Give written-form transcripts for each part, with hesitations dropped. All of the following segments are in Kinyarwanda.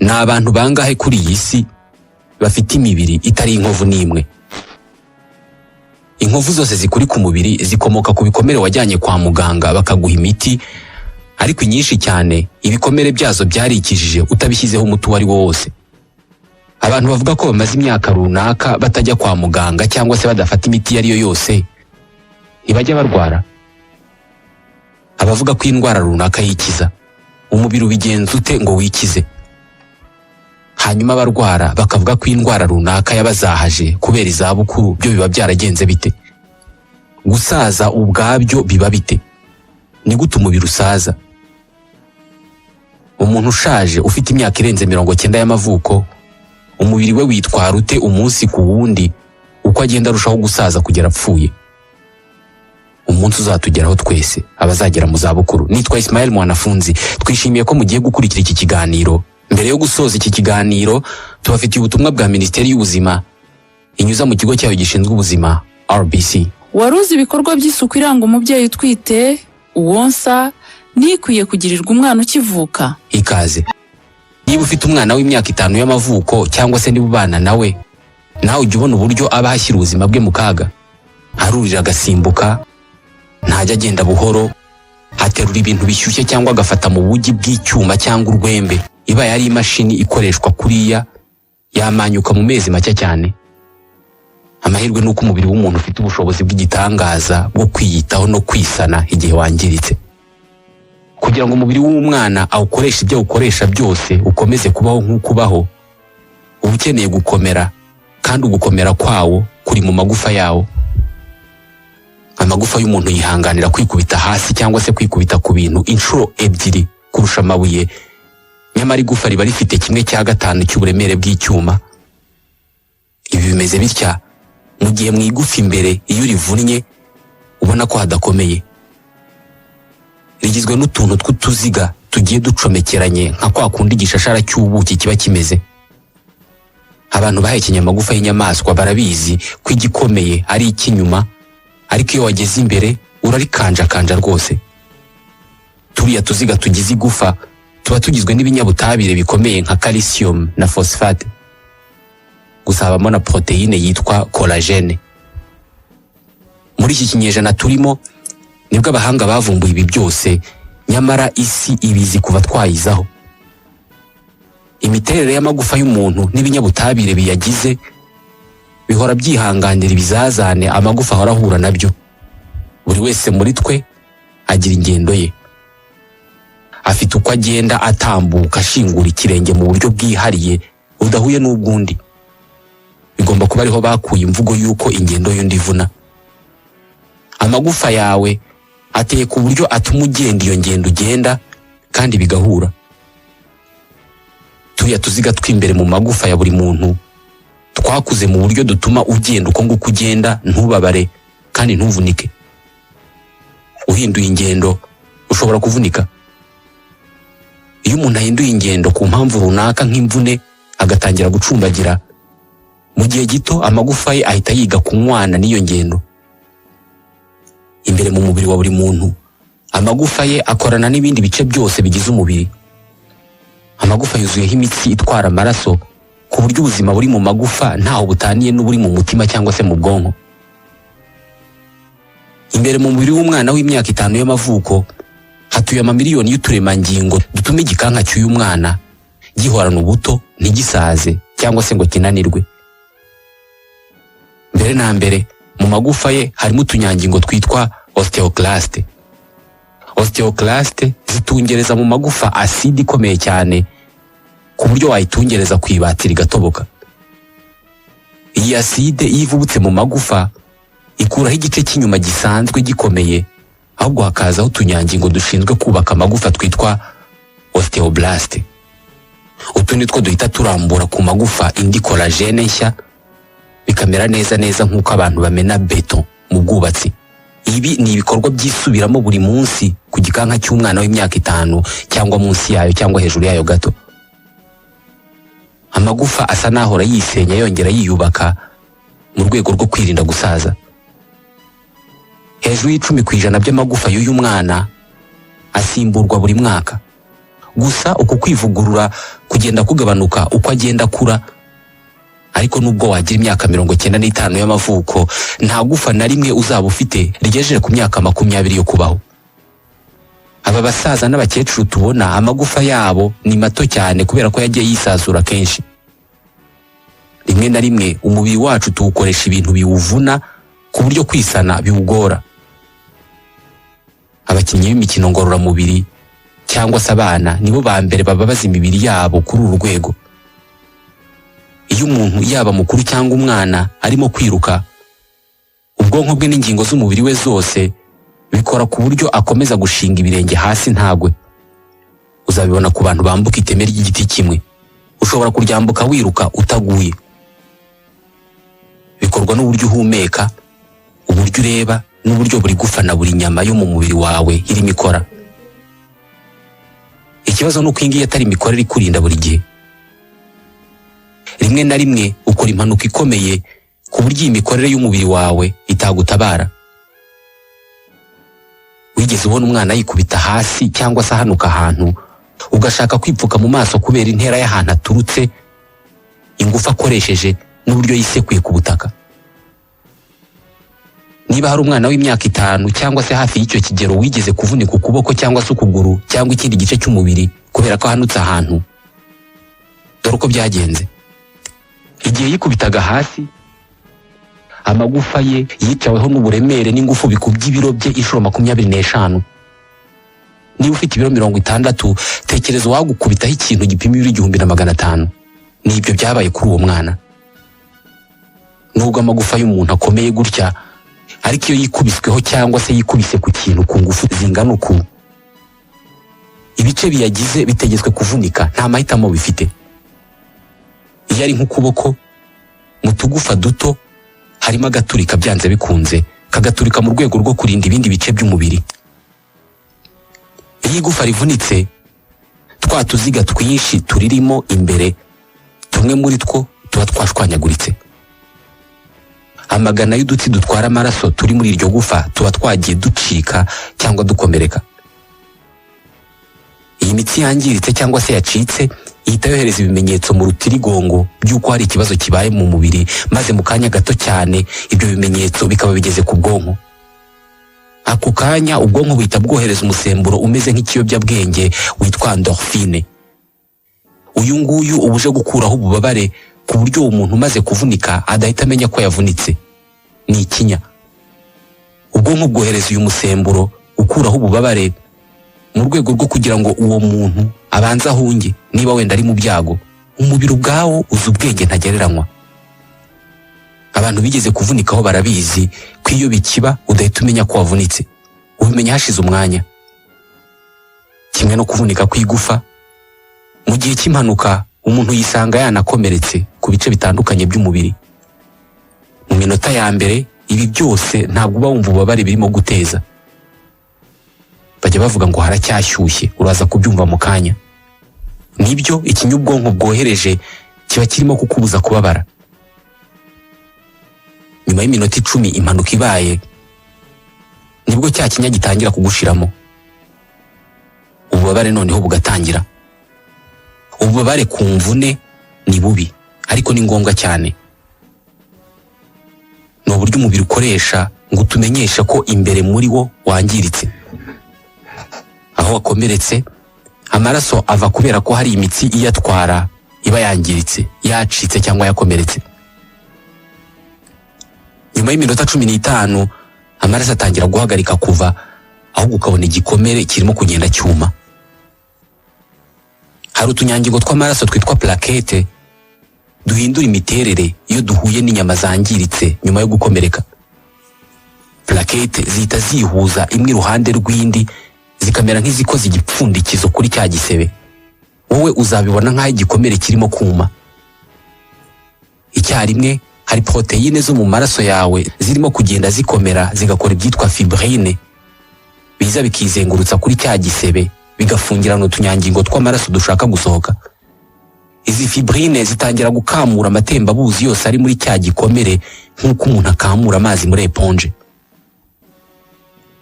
Ni abantu bangahe kuri iyi si bafite imibiri itari inkovu n'imwe? Inkovu zose zikuri ku mubiri zikomoka ku bikomere wajyanye kwa muganga bakaguha imiti, ariko inyinshi cyane ibikomere byazo byarikijije utabishyizeho umuti uwo ari wo wose. Abantu bavuga ko bamaze imyaka runaka batajya kwa muganga cyangwa se badafata imiti iyo ari yo yose, ntibajya barwara? Abavuga ko indwara runaka yikiza, umubiri ubigenza ute ngo wikize? Hanyuma abarwara bakavuga ko indwara runaka yabazahaje kubera izabukuru, byo biba byaragenze bite? Gusaza ubwabyo biba bite? Ni gute umubiri usaza? Umuntu ushaje ufite imyaka irenze 90 y'amavuko, umubiri we witwara ute umunsi ku wundi uko agenda arushaho gusaza kugera apfuye? Umunsi uzatugeraho twese abazagera mu zabukuru. Nitwa Ismael Mwanafunzi, twishimiye ko mugiye gukurikira iki kiganiro. Mbere yo gusoza iki kiganiro, tubafitiye ubutumwa bwa Minisiteri y'Ubuzima inyuza mu kigo cyayo gishinzwe ubuzima, RBC. Wari uzi ibikorwa by'isuku iranga umubyeyi utwite, uwonsa n'ikwiye kugirirwa umwana ukivuka? Ikaze. Niba ufite umwana w'imyaka 5 y'amavuko cyangwa se niba ubana nawe, nawe ujya ubona uburyo aba ashyira ubuzima bwe mu kaga. Arurira agasimbuka, ntajya agenda buhoro, aterura ibintu bishyushye cyangwa agafata mu bugi bw'icyuma cyangwa urwembe. Ibaye ari imashini ikoreshwa kuriya, yamanyuka mu mezi make cyane. Amahirwe ni uko umubiri w'umuntu ufite ubushobozi bw'igitangaza bwo kwiyitaho no kwisana igihe wangiritse. Kugira ngo umubiri w'umwana awukoreshe ibyo awukoresha byose, ukomeze kubaho nk'uko ubaho, uba ukeneye gukomera, kandi ugukomera kwawo kuri mu magufa yawo. Amagufa y'umuntu yihanganira kwikubita hasi cyangwa se kwikubita ku bintu inshuro 2 kurusha amabuye, nyamara igufa riba rifite 1/5 cy'uburemere bw'icyuma. Ibi bimeze bitya mu gihe mu igufa imbere, iyo urivunnye, ubona ko hadakomeye. Rigizwe n'utuntu tw'utuziga tugiye ducomekeranye nka kwa kundi igishashara cy'ubuki kiba kimeze. Abantu bahekenye amagufa y'inyamaswa barabizi ko igikomeye ari icy'inyuma, ariko iyo wageze imbere urarikanjakanja rwose. Turiya tuziga tugize igufa tuba tugizwe n'ibinyabutabire bikomeye nka calcium na phosphate, gusa habamo na poroteyine yitwa collagène. Muri iki kinyejana turimo nibwo abahanga bavumbuye ibi byose, nyamara isi ibizi kuva twayizaho. Imiterere y'amagufa y'umuntu n'ibinyabutabire biyagize bihora byihanganira ibizazane amagufa ahora ahura nabyo. Buri wese muri twe agira ingendo ye, afite uko agenda atambuka, ashingura ikirenge mu buryo bwihariye budahuye n'ubw'undi. Bigomba kuba ariho bakuye imvugo y'uko ingendo y'undi ivuna. Amagufa yawe ateye ku buryo atuma ugenda iyo ngendo ugenda kandi bigahura. Turiya tuziga tw'imbere mu magufa ya buri muntu twakuze mu buryo dutuma ugenda uko nguko ugenda, ntubabare kandi ntuvunike. Uhinduye ingendo ushobora kuvunika. Iyo umuntu ahinduye ingendo ku mpamvu runaka nk'imvune, agatangira gucumbagira, mu gihe gito amagufa ye ahita yiga kunywana n'iyo ngendo. Imbere mu mubiri wa buri muntu, amagufa ye akorana n'ibindi bice byose bigize umubiri. Amagufa yuzuyeho imitsi itwara amaraso, ku buryo ubuzima buri mu magufa ntaho butaniye n'uburi mu mutima cyangwa se mu bwonko. Imbere mu mubiri w'umwana w'imyaka 5 y'amavuko hatuye amamiliyoni y'uturemangingo dutuma igikanka cy'uyu mwana gihorana ubuto, ntigisaze cyangwa se ngo kinanirwe. Mbere na mbere, mu magufa ye harimo utunyangingo twitwa osteoclaste. Osteoclaste zitungereza mu magufa aside ikomeye cyane, ku buryo wayitungereza ku ibati rigatoboka. Iyi aside iyo ivubutse mu magufa, ikuraho igice cy'inyuma gisanzwe gikomeye, ahubwo hakazaho utunyangingo dushinzwe kubaka amagufa twitwa osteoblaste. Utu ni two duhita turambura ku magufa indi collagène nshya, bikamera neza neza nk'uko abantu bamena beto mu bwubatsi. Ibi ni ibikorwa byisubiramo buri munsi ku gikanka cy'umwana w'imyaka 5 cyangwa munsi yayo cyangwa hejuru yayo gato. Amagufa asa n'ahora yisenya yongera yiyubaka mu rwego rwo kwirinda gusaza. Hejuru ya 10% by'amagufa y'uyu mwana asimburwa buri mwaka. Gusa uku kwivugurura kugenda kugabanuka uko agenda akura. Ariko nubwo wagira imyaka 95 y'amavuko, nta gufa na rimwe uzaba ufite rigejeje ku myaka 20 yo kubaho. Aba basaza n'abakecuru tubona, amagufa yabo ni mato cyane kubera ko yagiye yisazura kenshi. Rimwe na rimwe umubiri wacu tuwukoresha ibintu biwuvuna ku buryo kwisana biwugora. Abakinnyi b'imikino ngororamubiri cyangwa se abana nibo ba mbere bababaza imibiri yabo kuri uru rwego. Iyo umuntu, yaba mukuru cyangwa umwana, arimo kwiruka, ubwonko bwe n'ingingo z'umubiri we zose bikora ku buryo akomeza gushinga ibirenge hasi ntagwe. Uzabibona ku bantu bambuka iteme ry'igiti kimwe, ushobora kuryambuka wiruka utaguye. Bikorwa n'uburyo uhumeka, uburyo ureba n'uburyo buri gufa na buri nyama yo mu mubiri wawe irimo ikora. Ikibazo ni uko iyi ngiyi atari imikorere ikurinda buri gihe. Rimwe na rimwe ukora impanuka ikomeye ku buryo iyi mikorere y'umubiri wawe itagutabara. Wigeze ubona umwana yikubita hasi cyangwa se ahanuka ahantu, ugashaka kwipfuka mu maso kubera intera y'ahantu aturutse, ingufu akoresheje n'uburyo yisekuye ku butaka? Niba hari umwana w'imyaka 5 cyangwa se hafi y'icyo kigero wigeze kuvunika ukuboko cyangwa se ukuguru cyangwa ikindi gice cy'umubiri kubera ko ahanutse ahantu, dore uko byagenze. Igihe yikubitaga hasi, amagufa ye yicaweho n'uburemere n'ingufu bikubye ibiro bye inshuro 25. Niba ufite ibiro 60, tekereza uwagukubitaho ikintu gipima ibiro 1500. Ni ibyo byabaye kuri uwo mwana. Nubwo amagufa y'umuntu akomeye gutya, ariko iyo yikubisweho cyangwa se yikubise ku kintu ku ngufu zingana uku, ibice biyagize bitegetswe kuvunika, nta mahitamo bifite. Iyo ari nk'ukuboko, mu tugufa duto harimo agaturika byanze bikunze, kagaturika mu rwego rwo kurinda ibindi bice by'umubiri. Iyo igufa rivunitse, twa tuziga twinshi turirimo imbere, tumwe muri two tuba twashwanyaguritse. Amagana y'udutsi dutwara amaraso turi muri iryo gufa tuba twagiye ducika cyangwa dukomereka. Iyi mitsi yangiritse cyangwa se yacitse ihita yohereza ibimenyetso mu rutirigongo by'uko hari ikibazo kibaye mu mubiri, maze mu kanya gato cyane ibyo bimenyetso bikaba bigeze ku bwonko. Ako kanya ubwonko buhita bwohereza umusemburo umeze nk'ikiyobyabwenge witwa endorphine. Uyu nguyu uba uje gukuraho ububabare ku buryo uwo muntu umaze kuvunika adahita amenya ko yavunitse. Ni ikinya. Ubwonko bwohereza uyu musemburo ukuraho ububabare mu rwego rwo kugira ngo uwo muntu abanze ahunge niba wenda ari mu byago. Umubiri ubwawo uzi ubwenge ntagereranywa. Abantu bigeze kuvunikaho barabizi ko iyo bikiba udahita umenya ko wavunitse, ubimenya hashize umwanya. Kimwe no kuvunika kw'igufa, mu gihe cy'impanuka umuntu yisanga yanakomeretse ku bice bitandukanye by'umubiri. Mu minota ya mbere ibi byose ntabwo uba wumva ububabare birimo guteza. Bajya bavuga ngo haracyashyushye, uraza kubyumva mu kanya. Nibyo, ikinya ubwonko bwohereje kiba kirimo kukubuza kubabara. Nyuma y'iminota 10 impanuka ibaye, nibwo cya kinya gitangira kugushiramo, ububabare noneho bugatangira. Ububabare ku mvune ni bubi, ariko ni ngombwa cyane. Ni uburyo umubiri ukoresha ngo utumenyeshe ko imbere muri wo wangiritse. Aho wakomeretse amaraso ava kubera ko hari imitsi iyatwara iba yangiritse, yacitse cyangwa yakomeretse. Nyuma y'iminota 15 amaraso atangira guhagarika kuva, ahubwo ukabona igikomere kirimo kugenda cyuma. Hari utunyangingo tw'amaraso twitwa plaquettes duhindura imiterere iyo duhuye n'inyama zangiritse nyuma yo gukomereka. Plaquettes zihita zihuza imwe iruhande rw'indi, zikamera nk'izikoze igipfundikizo kuri cya gisebe. Wowe uzabibona nk'aho igikomere kirimo kuma. Icyarimwe hari poroteyine zo mu maraso yawe zirimo kugenda zikomera, zigakora ibyitwa fibrine, biza bikizengurutsa kuri cya gisebe, bigafungirana utunyangingo tw'amaraso dushaka gusohoka. Izi fibrine zitangira gukamura amatembabuzi yose ari muri cya gikomere, nk'uko umuntu akamura amazi muri éponge.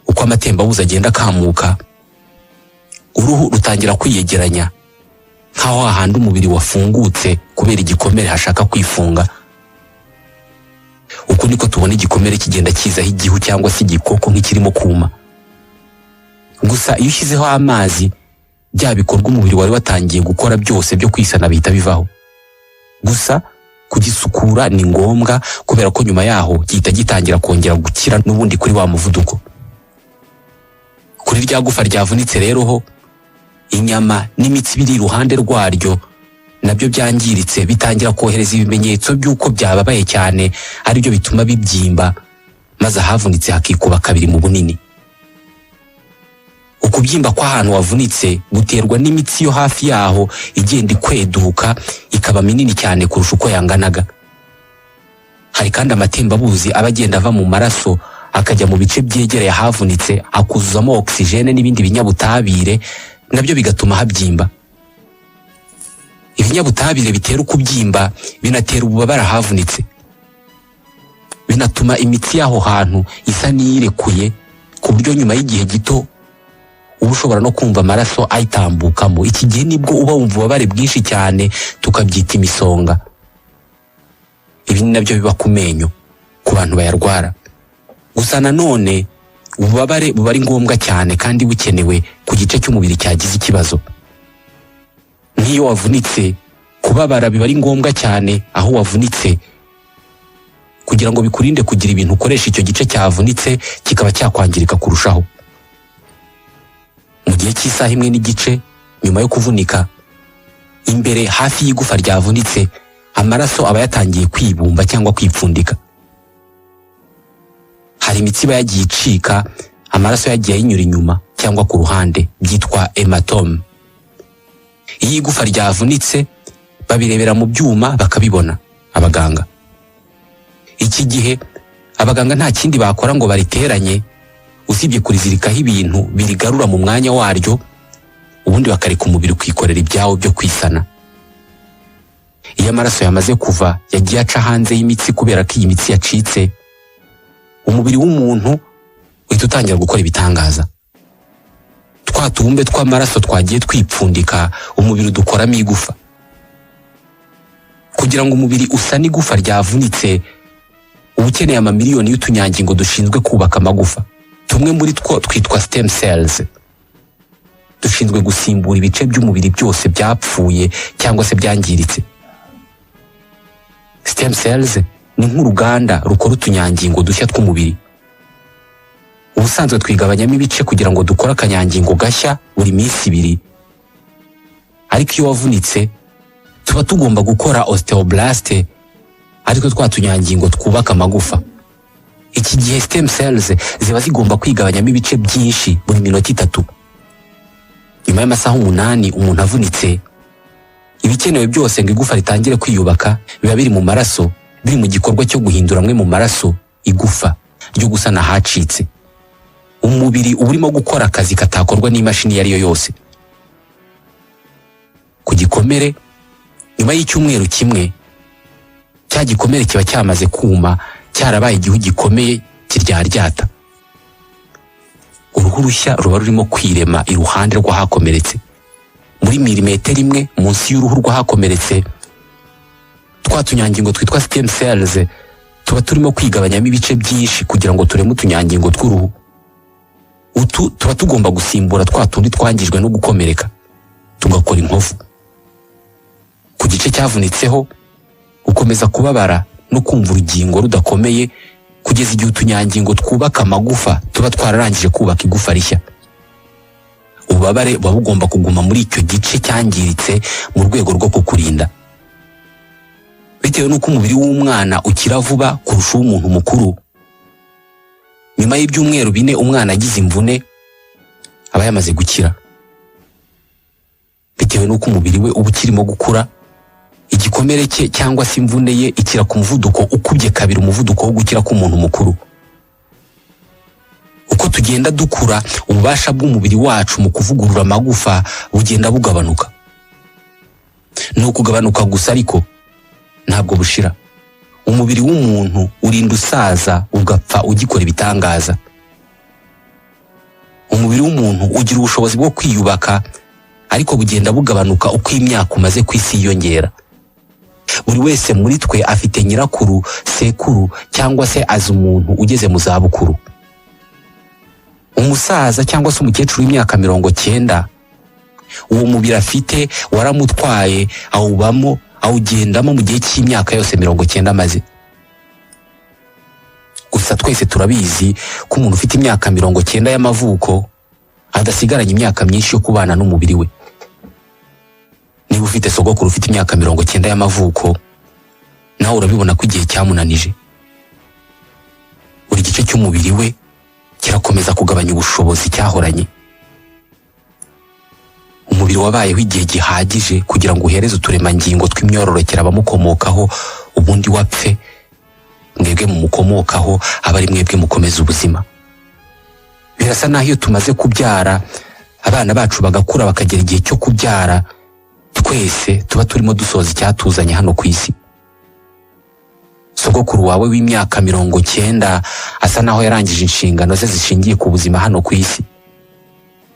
Uko amatembabuzi agenda akamuka, Uruhu rutangira kwiyegeranya nk'aho hahandi umubiri wafungutse kubera igikomere hashaka kwifunga. Uku niko tubona igikomere kigenda kizaho igihu cyangwa se igikoko nk'ikirimo kuma. Gusa iyo ushyizeho amazi, bya bikorwa umubiri wari watangiye gukora byose byo kwisana bihita bivaho. Gusa kugisukura ni ngombwa, kubera ko nyuma yaho gihita gitangira kongera gukira n'ubundi kuri wa muvuduko. Kuri rya gufa ryavunitse rero ho, inyama n'imitsi biri iruhande rwaryo nabyo byangiritse bitangira kohereza ibimenyetso by'uko byababaye cyane, aribyo bituma bibyimba, maze ahavunitse hakikuba kabiri mu bunini. Ukubyimba kw'ahantu wavunitse guterwa n'imitsi yo hafi yaho igenda ikweduka ikaba minini cyane kurusha uko yanganaga. Hari kandi amatembabuzi aba agenda ava mu maraso akajya mu bice byegereye ahavunitse, akuzuzamo ogisijene n'ibindi binyabutabire, nabyo bigatuma habyimba. Ibinyabutabire bitera ukubyimba binatera ububabare ahavunitse, binatuma imitsi y'aho hantu isa n'iyirekuye, ku buryo nyuma y'igihe gito uba ushobora no kumva amaraso ayitambukamo. Iki gihe nibwo uba wumva ububabare bwinshi cyane, tukabyita imisonga. Ibi ni nabyo biba ku menyo ku bantu bayarwara. Gusa nanone ububabare buba ari ngombwa cyane kandi bukenewe ku gice cy'umubiri cyagize ikibazo. Nk'iyo wavunitse, kubabara biba ari ngombwa cyane aho wavunitse, kugira ngo bikurinde kugira ibintu ukoresha icyo gice cyavunitse kikaba cyakwangirika kurushaho. Mu gihe cy'isaha imwe n'igice nyuma yo kuvunika, imbere hafi y'igufa ryavunitse amaraso aba yatangiye kwibumba cyangwa kwipfundika. Hari imitsi iba yagiye icika, amaraso yagiye ayinyura inyuma cyangwa ku ruhande, byitwa hématome. Iyo igufa ryavunitse babirebera mu byuma bakabibona abaganga. Iki gihe abaganga nta kindi bakora ngo bariteranye usibye kurizirikaho ibintu birigarura mu mwanya waryo, ubundi bakareka umubiri ukikorera ibyawo byo kwisana. Iyo amaraso yamaze kuva, yagiye aca hanze y'imitsi kubera ko iyi mitsi yacitse, umubiri w'umuntu uhita utangira gukora ibitangaza. Twa tubumbe tw'amaraso twagiye twipfundika, umubiri udukoramo igufa. Kugira ngo umubiri usane igufa ryavunitse, uba ukeneye amamiliyoni y'utunyangingo dushinzwe kubaka amagufa. Tumwe muri two twitwa stem cells, dushinzwe gusimbura ibice by'umubiri byose byapfuye cyangwa se byangiritse. Stem cells ni nk'uruganda rukora utunyangingo dushya tw'umubiri. Ubusanzwe twigabanyamo ibice kugira ngo dukore akanyangingo gashya buri minsi 2, ariko iyo wavunitse tuba tugomba gukora osteoblast, ariko twa tunyangingo twubaka amagufa. Iki gihe stem cells ziba zigomba kwigabanyamo ibice byinshi buri minota 3. Nyuma y'amasaha 8 umuntu avunitse, ibikenewe byose ngo igufa ritangire kwiyubaka biba biri mu maraso, biri mu gikorwa cyo guhindura amwe mu maraso igufa ryo gusana ahacitse. Umubiri uba urimo gukora akazi katakorwa n'imashini iyo ari yo yose. Ku gikomere, nyuma y'icyumweru kimwe, cya gikomere kiba cyamaze kuma, cyarabaye igihu gikomeye kiryaryata. Uruhu rushya ruba rurimo kwirema iruhande rw'ahakomeretse, muri milimetero imwe munsi y'uruhu rw'ahakomeretse. Twa tunyangingo twitwa stem cells tuba turimo kwigabanyamo ibice byinshi kugira ngo tureme utunyangingo tw'uruhu. Utu tuba tugomba gusimbura twa tundi twangijwe no gukomereka, tugakora inkovu ku gice cyavunitseho. Ukomeza kubabara no kumva urugingo rudakomeye kugeza igihe utunyangingo twubaka amagufa tuba twararangije kubaka igufa rishya. Ububabare buba bugomba kuguma muri icyo gice cyangiritse mu rwego rwo kukurinda. Bitewe n'uko umubiri w'umwana ukira vuba kurusha uw'umuntu mukuru, nyuma y'ibyumweru 4 umwana agize imvune aba yamaze gukira. Bitewe n'uko umubiri we uba ukirimo gukura, igikomere cye cyangwa se imvune ye ikira ku muvuduko ukubye kabiri umuvuduko wo gukira k'umuntu mukuru. Uko tugenda dukura, ububasha bw'umubiri wacu mu kuvugurura amagufa bugenda bugabanuka. Ni ukugabanuka gusa, ariko ntabwo bushira. Umubiri w'umuntu urinda usaza ugapfa ugikora ibitangaza. Umubiri w'umuntu ugira ubushobozi bwo kwiyubaka, ariko bugenda bugabanuka uko imyaka umaze ku isi yiyongera. Buri wese muri twe afite nyirakuru, sekuru cyangwa se azi umuntu ugeze mu zabukuru. Umusaza cyangwa se umukecuru w'imyaka 90, uwo mubiri afite waramutwaye, awubamo, awugendamo mu gihe cy'imyaka yose 90 amaze. Gusa twese turabizi ko umuntu ufite imyaka 90 y'amavuko adasigaranye imyaka myinshi yo kubana n'umubiri we. Niba ufite sogokuru ufite imyaka 90 y'amavuko, nawe urabibona ko igihe cyamunanije. Buri gice cy'umubiri we kirakomeza kugabanya ubushobozi cyahoranye. Umubiri wabayeho igihe gihagije kugira ngo uhereze uturemangingo tw'imyororokere abamukomokaho, ubundi wapfe, mwebwe mumukomokaho aba ari mwebwe mukomeza ubuzima. Birasa naho iyo tumaze kubyara, abana bacu bagakura bakagera igihe cyo kubyara, twese tuba turimo dusoza icyatuzanye hano ku isi. Sogokuru wawe w'imyaka 90 asa naho yarangije inshingano ze zishingiye ku buzima hano ku isi.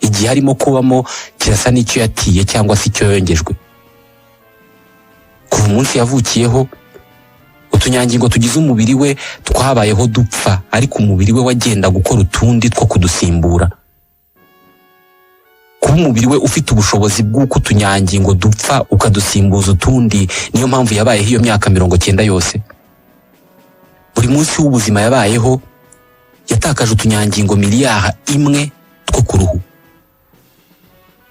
Igihe arimo kubamo kirasa n'icyo yatiye cyangwa se icyo yongejwe. Kuva umunsi yavukiyeho, utunyangingo tugize umubiri we twabayeho dupfa, ariko umubiri we wagenda gukora utundi two kudusimbura. Kuba umubiri we ufite ubushobozi bw'uko utunyangingo dupfa ukadusimbuza utundi, niyo mpamvu yabayeho iyo myaka 90 yose. Buri munsi w'ubuzima yabayeho, yatakaje utunyangingo miliyari 1 two ku ruhu.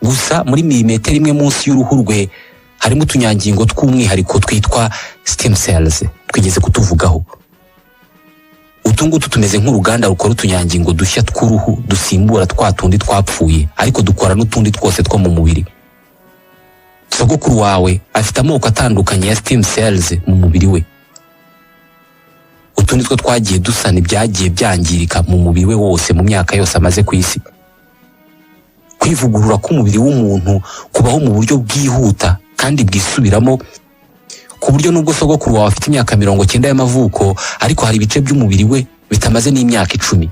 Gusa muri milimetero imwe munsi y'uruhu rwe harimo utunyangingo tw'umwihariko twitwa stem cells twigeze kutuvugaho. Utu ngutu tumeze nk'uruganda rukora utunyangingo dushya tw'uruhu dusimbura twa tundi twapfuye, ariko dukora n'utundi twose two mu mubiri. Sogokuru wawe afite amoko atandukanye ya stem cells mu mubiri we. Utu ni two twagiye dusana ibyagiye byangirika mu mubiri we wose mu myaka yose amaze ku isi. Kwivugurura k'umubiri w'umuntu kubaho mu buryo bwihuta kandi bwisubiramo, ku buryo nubwo sogokuru wawe afite imyaka 90 y'amavuko, ariko hari ibice by'umubiri we bitamaze n'imyaka 10.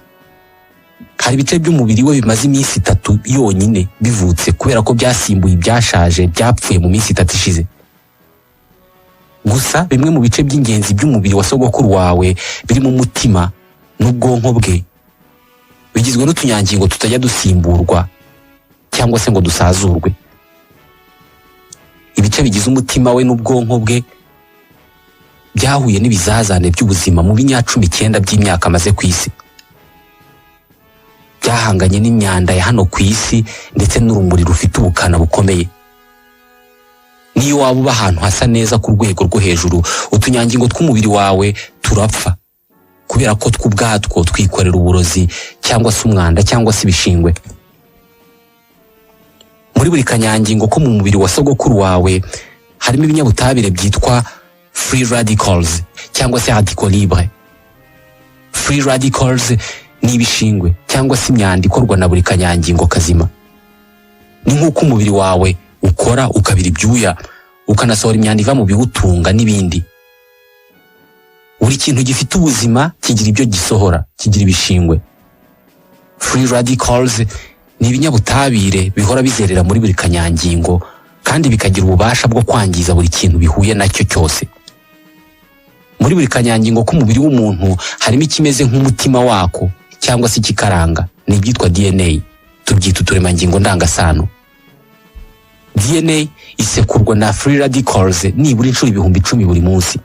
Hari ibice by'umubiri we bimaze iminsi 3 yonyine bivutse, kubera ko byasimbuye ibyashaje byapfuye mu minsi 3 ishize. Gusa bimwe mu bice by'ingenzi by'umubiri wa sogokuru wawe, birimo umutima n'ubwonko bwe, bigizwe n'utunyangingo tutajya dusimburwa cyangwa se ngo dusazurwe. Ibice bigize umutima we n'ubwonko bwe byahuye n'ibizazane by'ubuzima mu binyacumi icyenda by'imyaka amaze ku isi. Byahanganye n'imyanda ya hano ku isi ndetse n'urumuri rufite ubukana bukomeye. Niyo waba uba ahantu hasa neza ku rwego rwo hejuru, utunyangingo tw'umubiri wawe turapfa, kubera ko two ubwatwo twikorera uburozi cyangwa se umwanda cyangwa se ibishingwe. Muri buri kanyangingo ko mu mubiri wa sogokuru wawe harimo ibinyabutabire byitwa free radicals cyangwa se radical libre. Free radicals ni ibishingwe cyangwa se imyanda ikorwa na buri kanyangingo kazima. Ni nk'uko umubiri wawe ukora ukabira ibyuya, ukanasohora imyanda iva mu biwutunga n'ibindi. Buri kintu gifite ubuzima kigira ibyo gisohora, kigira ibishingwe. Free radicals ni ibinyabutabire bihora bizerera muri buri kanyangingo, kandi bikagira ububasha bwo kwangiza buri kintu bihuye nacyo cyose. Muri buri kanyangingo k'umubiri w'umuntu harimo ikimeze nk'umutima wako cyangwa se ikikaranga, ni ibyitwa DNA, tubyita uturemangingo ndangasano. DNA isekurwa na free radicals nibura inshuro 10,000 buri munsi.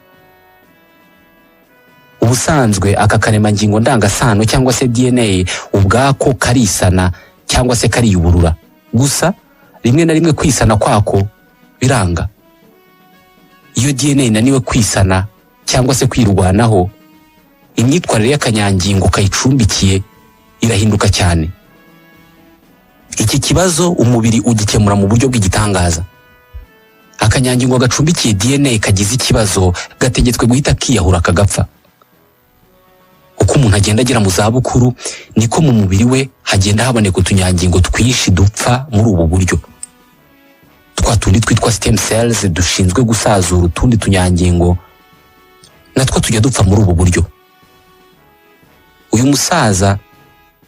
Ubusanzwe aka karemangingo ndangasano cyangwa se DNA ubwako karisana cyangwa se kariyuburura. Gusa rimwe na rimwe kwisana kwako biranga. Iyo DNA inaniwe kwisana cyangwa se kwirwanaho, imyitwarire y'akanyangingo kayicumbikiye irahinduka cyane. Iki kibazo umubiri ugikemura mu buryo bw'igitangaza. Akanyangingo gacumbikiye DNA kagize ikibazo gategetswe guhita kiyahura kagapfa. Uko umuntu agenda agera mu zabukuru, niko mu mubiri we hagenda haboneka utunyangingo twinshi dupfa muri ubu buryo. Twa tundi twitwa stem cells dushinzwe gusazura utundi tunyangingo natwo tujya dupfa muri ubu buryo. Uyu musaza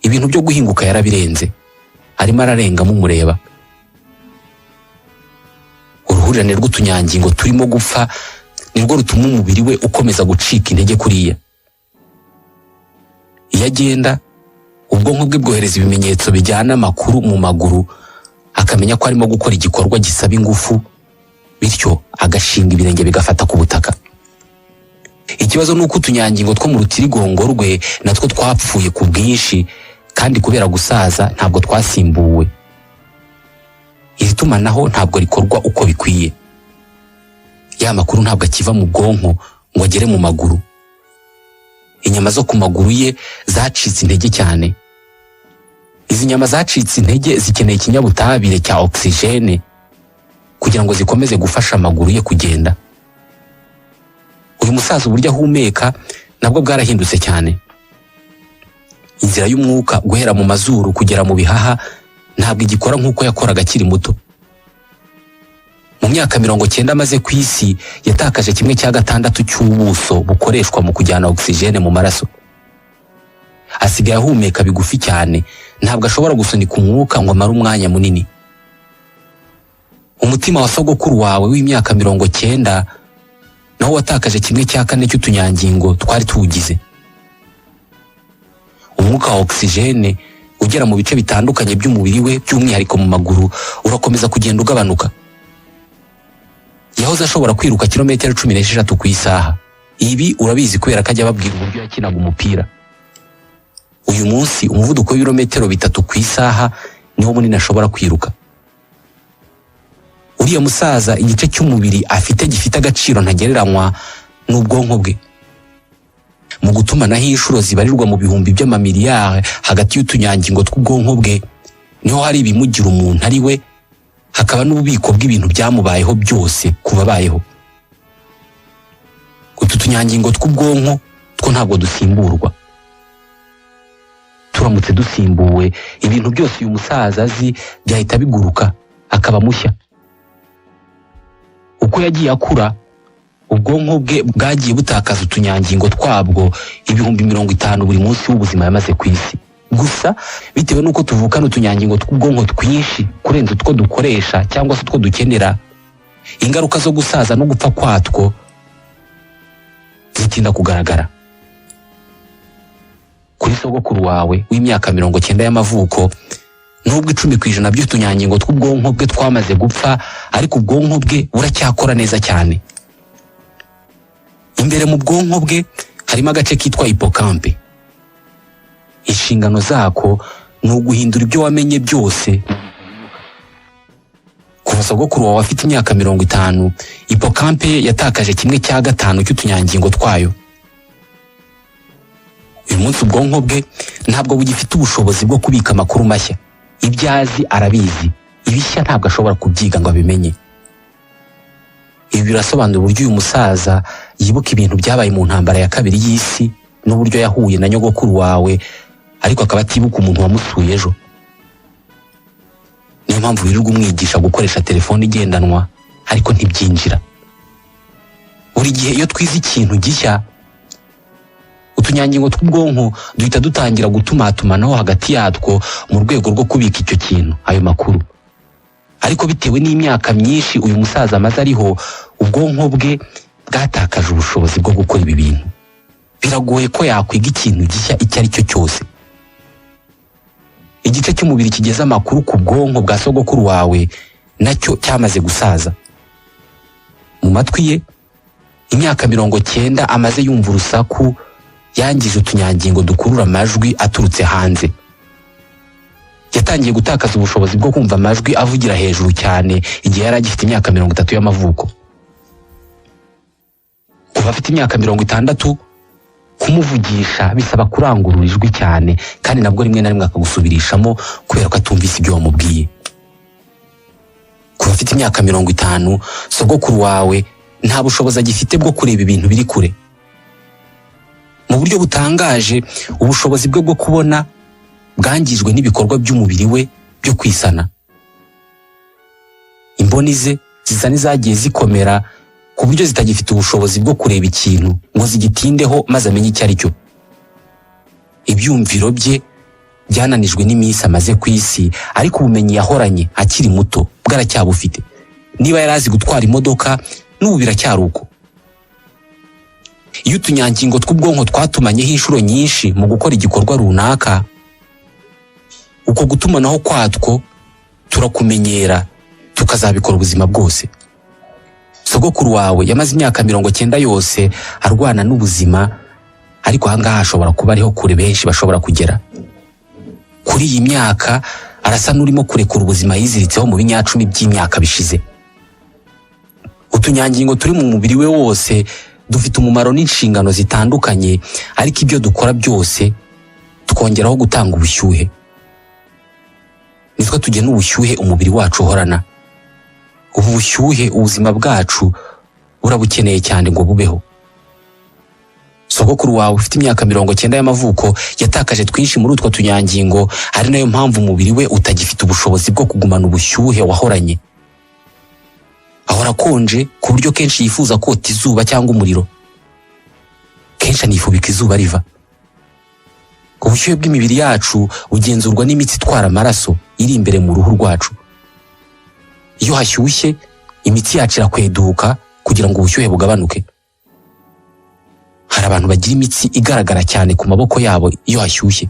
ibintu byo guhinguka yarabirenze. Arimo ararenga mumureba. Uruhurirane rw'utunyangingo turimo gupfa nirwo rutuma umubiri we ukomeza gucika intege kuriya. Iyo agenda, ubwonko bwe bwohereza ibimenyetso bijyana amakuru mu maguru, akamenya ko arimo gukora igikorwa gisaba ingufu, bityo agashinga ibirenge bigafata ku butaka. Ikibazo ni uko utunyangingo two mu rutirigongo rwe natwo twapfuye ku bwinshi, kandi kubera gusaza ntabwo twasimbuwe. Iri tumanaho ntabwo rikorwa uko bikwiye. Ya makuru ntabwo akiva mu bwonko ngo agere mu maguru. Inyama zo ku maguru ye zacitse intege cyane. Izi nyama zacitse intege zikeneye ikinyabutabire cya oxygène kugira ngo zikomeze gufasha amaguru ye kugenda. Uyu musaza, uburyo ahumeka nabwo bwarahindutse cyane. Inzira y'umwuka guhera mu mazuru kugera mu bihaha ntabwo igikora nk'uko yakoraga akiri muto. Mu myaka 90 amaze ku isi, yatakaje 1/6 cy'ubuso bukoreshwa mu kujyana oxygène mu maraso. Asigaye ahumeka bigufi cyane, ntabwo ashobora gusunika umwuka ngo amare umwanya munini. Umutima wa sogokuru wawe w'imyaka 90 nawo watakaje 1/4 cy'utunyangingo twari tuwugize. Umwuka wa oxygène ugera mu bice bitandukanye by'umubiri we, by'umwihariko mu maguru, urakomeza kugenda ugabanuka. Yahoze ashobora kwiruka kilometero 16 ku isaha. Ibi urabizi kubera ko ajya ababwira uburyo yakinaga umupira. Uyu munsi umuvuduko w'ibirometero 3 ku isaha niwo munini ashobora kwiruka. Uriya musaza, igice cy'umubiri afite gifite agaciro ntagereranywa n'ubwonko bwe. Mu gutumanaho inshuro zibarirwa mu bihumbi by'amamiliyari hagati y'utunyangingo tw'ubwonko bwe, niho hari ibimugira umuntu ari we, hakaba n'ububiko bw'ibintu byamubayeho byose kuva abayeho. Utu tunyangingo tw'ubwonko two ntabwo dusimburwa. Turamutse dusimbuwe, ibintu byose uyu musaza azi byahita biguruka, akaba mushya. Uko yagiye akura, ubwonko bwe bwagiye butakaza utunyangingo twabwo 50,000 buri munsi w'ubuzima yamaze ku isi. Gusa bitewe n'uko tuvukana utunyangingo tw'ubwonko twinshi kurenza utwo dukoresha cyangwa se utwo dukenera, ingaruka zo gusaza no gupfa kwatwo zitinda kugaragara. Kuri sogokuru wawe w'imyaka 90 y'amavuko, nubwo 10% by'utunyangingo tw'ubwonko bwe twamaze gupfa, ariko ubwonko bwe buracyakora neza cyane. Imbere mu bwonko bwe harimo agace kitwa hippocampe. Inshingano zako ni uguhindura ibyo wamenye byose. Kuva sogokuru wawe afite imyaka 50, hippocampe ye yatakaje 1/5 cy'utunyangingo twayo. Uyu munsi ubwonko bwe ntabwo bugifite ubushobozi bwo kubika amakuru mashya. Ibyo azi arabizi, ibishya ntabwo ashobora kubyiga ngo abimenye. Ibi birasobanura uburyo uyu musaza yibuka ibintu byabaye mu ntambara ya kabiri y'isi n'uburyo yahuye na nyogokuru wawe, ariko akaba atibuka umuntu wamusuye ejo. Niyo mpamvu wirirwa umwigisha gukoresha telefone igendanwa ariko ntibyinjira. Buri gihe iyo twize ikintu gishya, utunyangingo tw'ubwonko duhita dutangira gutumatumanaho hagati yatwo mu rwego rwo kubika icyo kintu, ayo makuru. Ariko bitewe n'imyaka myinshi uyu musaza amaze ariho, ubwonko bwe bwatakaje ubushobozi bwo gukora ibi bintu. Biragoye ko yakwiga ikintu gishya icyo ari cyo cyose. Igice cy'umubiri kigeza amakuru ku bwonko bwa sogokuru wawe nacyo cyamaze gusaza. Mu matwi ye, imyaka 90 amaze yumva urusaku yangije utunyangingo dukurura amajwi aturutse hanze. Yatangiye gutakaza ubushobozi bwo kumva amajwi avugira hejuru cyane igihe yari agifite imyaka 30 y'amavuko. Kuva afite imyaka 60, kumuvugisha bisaba kurangurura ijwi cyane, kandi nabwo rimwe na rimwe akagusubirishamo kubera ko atumvise ibyo wamubwiye. Kuva afite imyaka 50, sogokuru wawe nta bushobozi agifite bwo kureba ibintu biri kure. Mu buryo butangaje, ubushobozi bwe bwo kubona bwangijwe n'ibikorwa by'umubiri we byo kwisana. Imboni ze zisa n'izagiye zikomera ku buryo zitagifite ubushobozi bwo kureba ikintu ngo zigitindeho maze amenye icyo ari cyo. Ibyumviro bye byananijwe n'iminsi amaze ku isi, ariko ubumenyi yahoranye akiri muto bwaracyabufite. Niba yari azi gutwara imodoka, n'ubu biracyari uko. Iyo utunyangingo tw'ubwonko twatumanyeho inshuro nyinshi mu gukora igikorwa runaka, uko gutumanaho kwatwo turakumenyera, tukazabikora ubuzima bwose. Sogokuru wawe yamaze imyaka 90 yose arwana n'ubuzima, ariko ahangaha hashobora kuba ariho kure benshi bashobora kugera. Kuri iyi myaka arasa n'urimo kurekura ubuzima yiziritseho mu binyacumi by'imyaka bishize. Utunyangingo turi mu mubiri we wose dufite umumaro n'inshingano zitandukanye, ariko ibyo dukora byose twongeraho gutanga ubushyuhe. Nitwo tugena ubushyuhe umubiri wacu uhorana. Ubu bushyuhe ubuzima bwacu burabukeneye cyane ngo bubeho. Sogokuru wawe ufite imyaka 90 y'amavuko yatakaje twinshi muri utwo tunyangingo, ari nayo mpamvu umubiri we utagifite ubushobozi bwo kugumana ubushyuhe wahoranye. Ahora akonje ku buryo kenshi yifuza kota izuba cyangwa umuriro. Kenshi anifubika izuba riva. Ubushyuhe bw'imibiri yacu bugenzurwa n'imitsi itwara amaraso iri imbere mu ruhu rwacu. Iyo hashyushye, imitsi yacu irakweduka kugira ngo ubushyuhe bugabanuke. Hari abantu bagira imitsi igaragara cyane ku maboko yabo iyo hashyushye,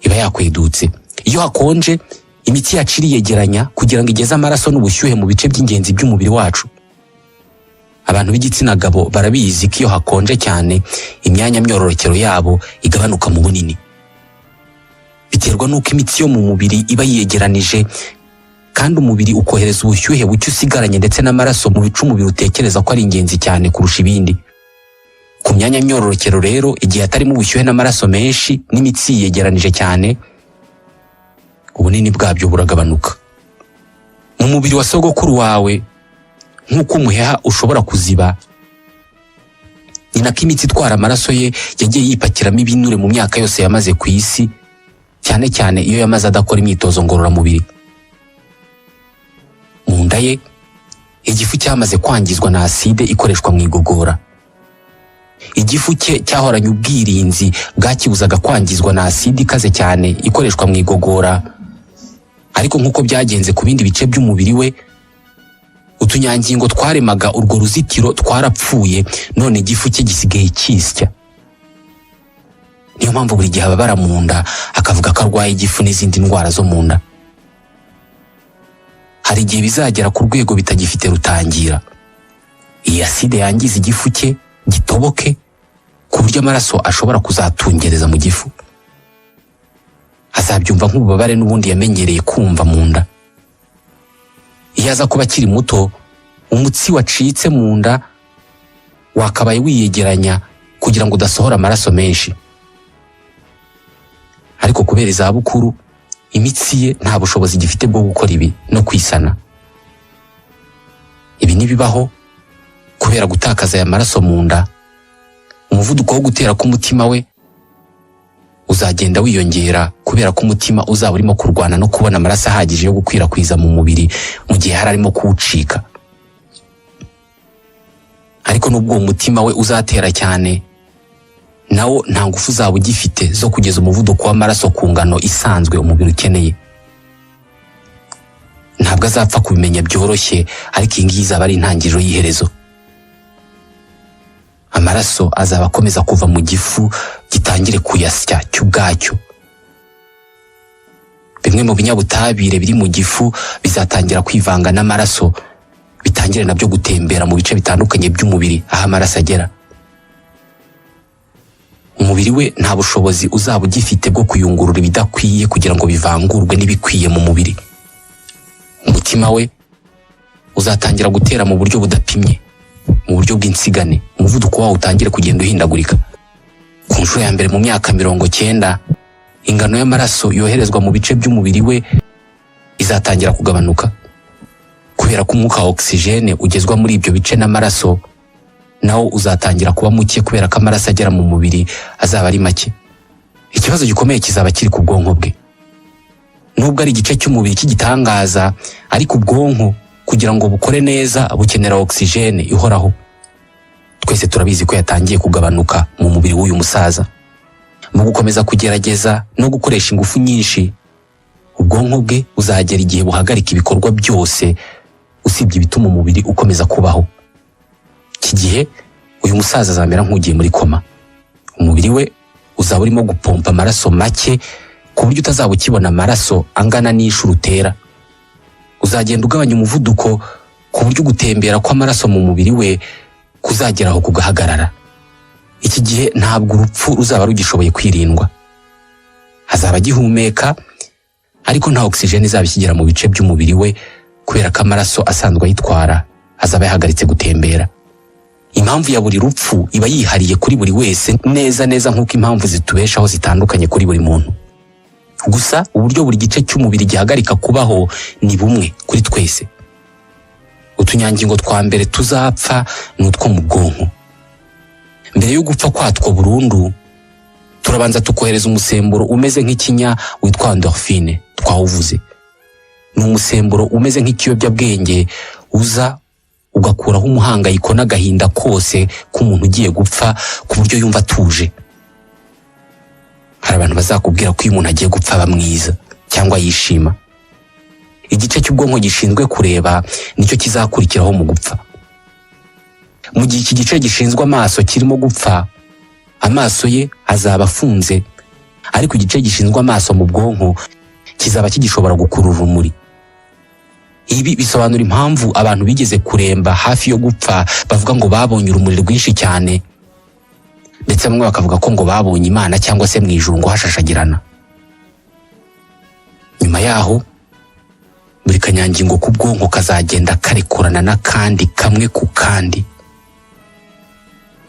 iba yakwedutse. Iyo hakonje, imitsi yacu iriyegeranya kugira ngo igeze amaraso n'ubushyuhe mu bice by'ingenzi by'umubiri wacu. Abantu b'igitsina gabo barabizi ko iyo hakonje cyane imyanya myororokero yabo igabanuka mu bunini. Biterwa n'uko imitsi yo mu mubiri iba yiyegeranije, kandi umubiri ukohereza ubushyuhe buke usigaranye ndetse n'amaraso mu bice umubiri utekereza ko ari ingenzi cyane kurusha ibindi. Ku myanya myororokero rero, igihe hatarimo ubushyuhe n'amaraso menshi n'imitsi yiyegeranije cyane, ubunini bwabyo buragabanuka. Mu mubiri wa sogokuru wawe, nk'uko umuheha ushobora kuziba, ni nako imitsi itwara amaraso ye yagiye yipakiramo ibinure mu myaka yose yamaze ku isi, cyane cyane iyo yamaze adakora imyitozo ngororamubiri. Mu nda ye, igifu cyamaze kwangizwa na aside ikoreshwa mu igogora. Igifu cye cyahoranye ubwirinzi bwakibuzaga kwangizwa na aside ikaze cyane ikoreshwa mu igogora, ariko nk'uko byagenze ku bindi bice by'umubiri we, utunyangingo twaremaga urwo ruzitiro twarapfuye, none igifu cye gisigaye kisya. Niyo mpamvu buri gihe ababara mu nda, akavuga ko arwaye igifu n'izindi ndwara zo mu nda. Hari igihe bizagera ku rwego bitagifite rutangira, iyi aside yangiza igifu cye gitoboke, ku buryo amaraso ashobora kuzatungereza mu gifu. Azabyumva nk'ububabare n'ubundi yamenyereye kumva mu nda. Iyo aza kuba akiri muto, umutsi wacitse mu nda wakabaye wiyegeranya kugira ngo udasohora amaraso menshi, ariko kubera izabukuru, imitsi ye nta bushobozi igifite bwo gukora ibi no kwisana. Ibi ntibibaho kubera gutakaza aya maraso mu nda. Umuvuduko wo gutera k'umutima we uzagenda wiyongera, kubera ko umutima uzaba urimo kurwana no kubona amaraso ahagije yo gukwirakwiza mu mubiri mu gihe hari arimo kuwucika. Ariko nubwo uwo mutima we uzatera cyane, nawo nta ngufu uzaba ugifite zo kugeza umuvuduko w'amaraso ku ngano isanzwe umubiri ukeneye. Ntabwo azapfa kubimenya byoroshye, ariko iyi ngiyi izaba ari intangiriro y'iherezo. Amaraso azaba akomeza kuva mu gifu gitangire kuyasya cyo ubwacyo. Bimwe mu binyabutabire biri mu gifu bizatangira kwivanga n'amaraso, bitangire nabyo gutembera mu bice bitandukanye by'umubiri aho amaraso agera. Umubiri we nta bushobozi uzaba ugifite bwo kuyungurura ibidakwiye kugira ngo bivangurwe n'ibikwiye mu mubiri. Umutima we uzatangira gutera mu buryo budapimye, mu buryo bw'insigane, umuvuduko wawo utangire kugenda uhindagurika. Ku nshuro ya mbere mu myaka 90, ingano y'amaraso yoherezwa mu bice by'umubiri we izatangira kugabanuka, kubera ko umwuka wa ogisijene ugezwa muri ibyo bice n'amaraso nawo uzatangira kuba muke, kubera ko amaraso agera mu mubiri azaba ari make. Ikibazo gikomeye kizaba kiri ku bwonko bwe. Nubwo ari igice cy'umubiri cy'igitangaza, ariko ubwonko kugira ngo bukore neza bukenera ogisijene ihoraho. Twese turabizi ko yatangiye kugabanuka mu mubiri w'uyu musaza. Mu gukomeza kugerageza no gukoresha ingufu nyinshi, ubwonko bwe buzagera igihe buhagarika ibikorwa byose usibye ibituma umubiri ukomeza kubaho. Iki gihe uyu musaza azamera nk'ugiye muri koma. Umubiri we uzaba urimo gupompa amaraso make, ku buryo utazaba ukibona amaraso angana n'inshuro utera. Uzagenda ugabanya umuvuduko, ku buryo gutembera kw'amaraso mu mubiri we kuzageraho kugahagarara. Iki gihe ntabwo urupfu ruzaba rugishoboye kwirindwa. Azaba agihumeka, ariko nta oxygen izaba ikigera mu bice by'umubiri we, kubera ko amaraso asanzwe ayitwara azaba yahagaritse gutembera. Impamvu ya buri rupfu iba yihariye kuri buri wese, neza neza nk'uko impamvu zitubeshaho zitandukanye kuri buri muntu. Gusa uburyo buri gice cy'umubiri gihagarika kubaho ni bumwe kuri twese. Utunyangingo twa mbere tuzapfa ni utwo mu bwonko. Mbere yo gupfa kwatwo burundu, turabanza tukohereza umusemburo umeze nk'ikinya witwa endorphine. Twawuvuze, ni umusemburo umeze nk'ikiyobyabwenge, uza ugakuraho umuhangayiko n'agahinda kose k'umuntu ugiye gupfa, ku buryo yumva atuje. Hari abantu bazakubwira ko iyo umuntu agiye gupfa aba mwiza cyangwa yishima. Igice cy'ubwonko gishinzwe kureba nicyo kizakurikiraho mu gupfa. Mu gihe iki gice gishinzwe amaso kirimo gupfa, amaso ye azaba afunze, ariko igice gishinzwe amaso mu bwonko kizaba kigishobora gukurura urumuri. Ibi bisobanura impamvu abantu bigeze kuremba hafi yo gupfa bavuga ngo babonye urumuri rwinshi cyane, ndetse bamwe bakavuga ko ngo babonye Imana cyangwa se mu ijuru ngo hashashagirana. Nyuma yaho, buri kanyangingo k'ubwonko kazagenda karekurana n'akandi, kamwe ku kandi.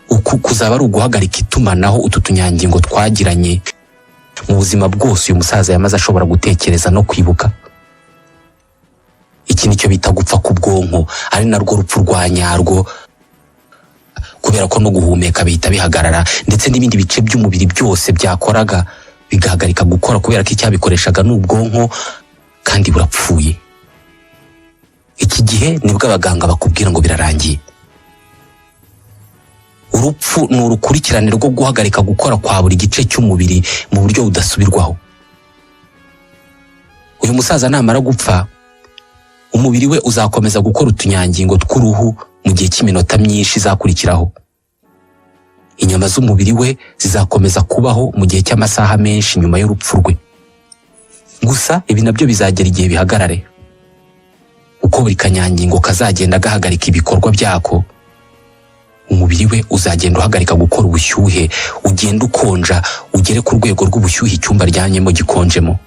Uku kuzaba ari uguhagarika itumanaho utu tunyangingo twagiranye mu buzima bwose uyu musaza yamaze ashobora gutekereza no kwibuka. Iki nicyo bita gupfa k'ubwonko, ari narwo rupfu rwa nyarwo, kubera ko no guhumeka bihita bihagarara, ndetse n'ibindi bice by'umubiri byose byakoraga bigahagarika gukora, kubera ko icyabikoreshaga ni ubwonko kandi burapfuye. Iki gihe nibwo abaganga bakubwira ngo birarangiye. Urupfu ni urukurikirane rwo guhagarika gukora kwa buri gice cy'umubiri mu buryo budasubirwaho. Uyu musaza namara gupfa, umubiri we uzakomeza gukora utunyangingo tw'uruhu mu gihe cy'iminota myinshi izakurikiraho. Inyama z'umubiri we zizakomeza kubaho mu gihe cy'amasaha menshi nyuma y'urupfu rwe. Gusa ibi nabyo bizagera igihe bihagarare. Uko buri kanyangingo kazagenda gahagarika ibikorwa byako, umubiri we uzagenda uhagarika gukora ubushyuhe, ugenda ukonja ugere ku rwego rw'ubushyuhe icyumba aryamyemo gikonjemo.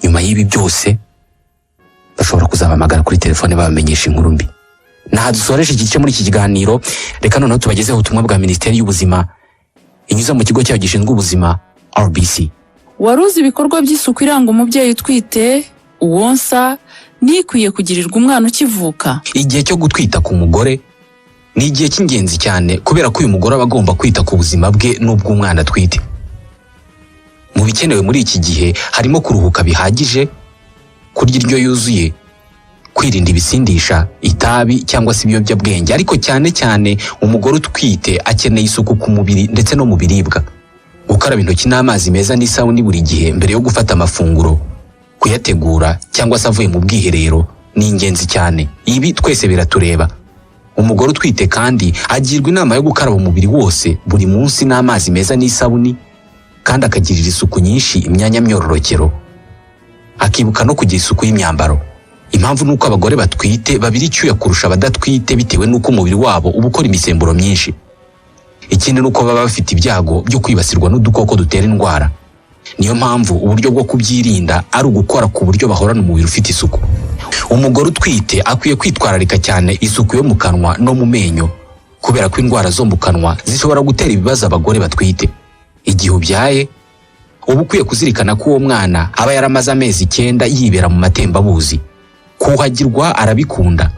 Nyuma y'ibi byose, bashobora kuzabahamagara kuri telefone babamenyesha inkuru mbi. Naha dusoreje iki gice muri iki kiganiro. Reka noneho tubagezeho ubutumwa bwa Minisiteri y'Ubuzima inyuze mu kigo cyayo gishinzwe ubuzima, RBC. Wari uzi ibikorwa by'isuku iranga umubyeyi utwite, uwonsa n'ikwiye kugirirwa umwana ukivuka? Igihe cyo gutwita ku mugore ni igihe cy'ingenzi cyane, kubera ko uyu mugore aba agomba kwita ku buzima bwe n'ubw'umwana atwite. Mu bikenewe muri iki gihe harimo kuruhuka bihagije, kurya indyo yuzuye, kwirinda ibisindisha, itabi cyangwa se ibiyobyabwenge. Ariko cyane cyane umugore utwite akeneye isuku ku mubiri ndetse no mu biribwa. Gukaraba intoki n'amazi meza n'isabune buri gihe mbere yo gufata amafunguro, kuyategura cyangwa se avuye mu bwiherero ni ingenzi cyane. Ibi twese biratureba. Umugore utwite kandi agirwa inama yo gukaraba umubiri wose buri munsi n'amazi meza n'isabuni, kandi akagirira isuku nyinshi imyanya myororokero, akibuka no kugira isuku y'imyambaro. Impamvu ni uko abagore batwite babira icyuya kurusha abadatwite, bitewe n'uko umubiri wabo uba ukora imisemburo myinshi. Ikindi ni uko baba bafite ibyago byo kwibasirwa n'udukoko dutera indwara. Niyo mpamvu uburyo bwo kubyirinda ari ugukora ku buryo bahorana umubiri ufite isuku. Umugore utwite akwiye kwitwararika cyane isuku yo mu kanwa no mu menyo, kubera ko indwara zo mu kanwa zishobora gutera ibibazo abagore batwite. Igihe ubyaye, uba ukwiye kuzirikana ko uwo mwana aba yaramaze amezi 9 yibera mu matembabuzi. Kuhagirwa arabikunda,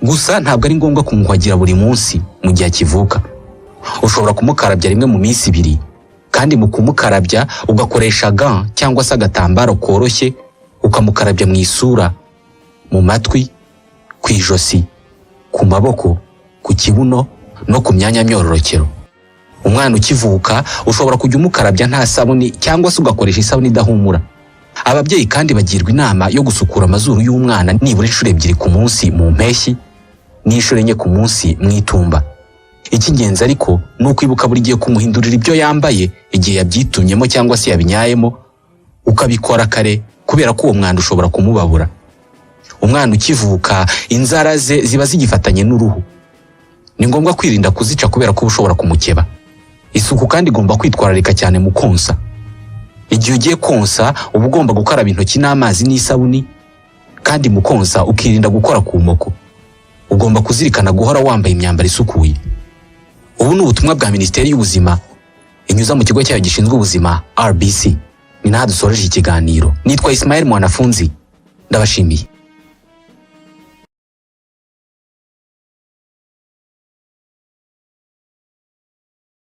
gusa ntabwo ari ngombwa kumwuhagira buri munsi mu gihe akivuka. Ushobora kumukarabya rimwe mu minsi 2, kandi mu kumukarabya ugakoresha gant cyangwa se agatambaro koroshye, ukamukarabya mu isura, mu matwi, ku ijosi, ku maboko, ku kibuno no ku myanya myororokero. Umwana ukivuka ushobora kujya umukarabya nta sabuni cyangwa se ugakoresha isabune idahumura. Ababyeyi kandi bagirwa inama yo gusukura amazuru y'umwana nibura inshuro 2 ku munsi mu mpeshyi n'inshuro 4 ku munsi mu itumba. Icy'ingenzi ariko ni ukwibuka buri gihe kumuhindurira ibyo yambaye igihe yabyitumyemo cyangwa se yabinyayemo, ukabikora kare kubera ko uwo mwanda ushobora kumubabura. Umwana ukivuka inzara ze ziba zigifatanye n'uruhu, ni ngombwa kwirinda kuzica kubera ko uba ushobora kumukeba. Isuku kandi igomba kwitwararika cyane mu konsa. Igihe ugiye konsa uba ugomba gukaraba intoki n'amazi n'isabuni, kandi mu konsa ukirinda gukora ku moko. Ugomba kuzirikana guhora wambaye imyambaro isukuye. Ubu ni ubutumwa bwa Minisiteri y'Ubuzima inyuza mu kigo cyayo gishinzwe ubuzima RBC. Ni naha dusoreje ikiganiro. Nitwa Ismael Mwanafunzi, ndabashimiye.